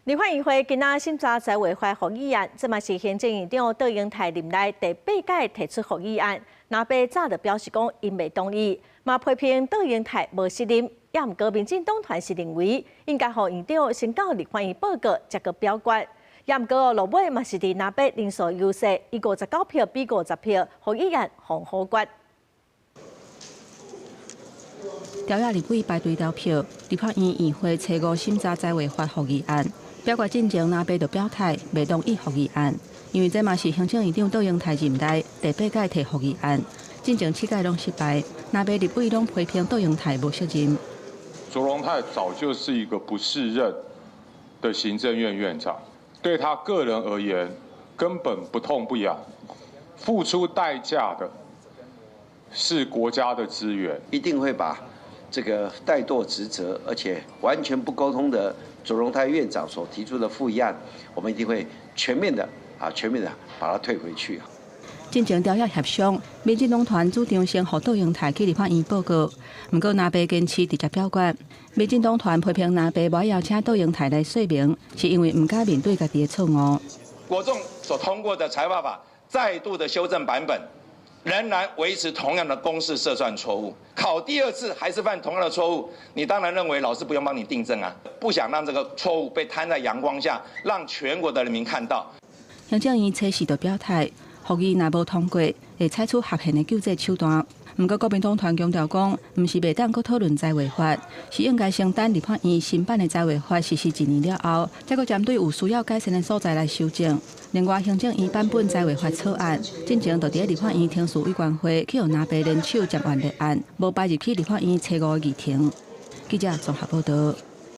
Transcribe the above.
立法院會今仔審查財劃法復議案，這嘛是行政院長卓榮泰任內第八屆提出復議案。藍白早就表示講，𪜶袂同意，嘛批評卓榮泰無責任。也毋過民進黨團是認為應該予院長先到立法院報告，才閣表決。也毋過落尾嘛是佇藍白人數優勢，以59票比50票，復議案予否決。朝野立委排隊投票，立法院院會初五審查財劃法復議案。表決進前，藍白就表態袂同意復議案，因為這嘛是行政院長卓榮泰任內第八屆提復議案，進前七屆攏失敗，藍白立委攏批評卓榮泰無責任。卓榮泰早就是一個不適任的行政院院長，對他個人而言根本不痛不癢，付出代價的是國家的資源，一定會把這個怠惰職責，而且完全不溝通的卓榮泰院長所提出的復議案，我們一定會全面的啊，全面的把它退回去。進前朝野協商，民進黨團主張先予卓榮泰去立法院報告，毋過藍白堅持直接表決。民進黨團批評藍白無邀請卓榮泰來說明，是因為毋敢面對家己的錯誤。國眾所通過的財劃法再度的修正版本，仍然維持同樣的公式設算錯誤，考第二次還是犯同樣的錯誤，你當然認為老師不用幫你訂正啊，不想讓這個錯誤被攤在陽光下，讓全國的人民看到。行政院初時就表態，復議若無通過，會採取合憲的救濟手段。毋過國民黨團強調講，毋是袂當閣討論財劃法，是應該先等立法院新版的財劃法實施一年了後，才閣針對有需要改善的所在來修正。另外，行政院版本財劃法草案，進前就佇立法院程序委員會去予藍白聯手暫緩立案，無擺入去立法院初五議程。記者綜合報道。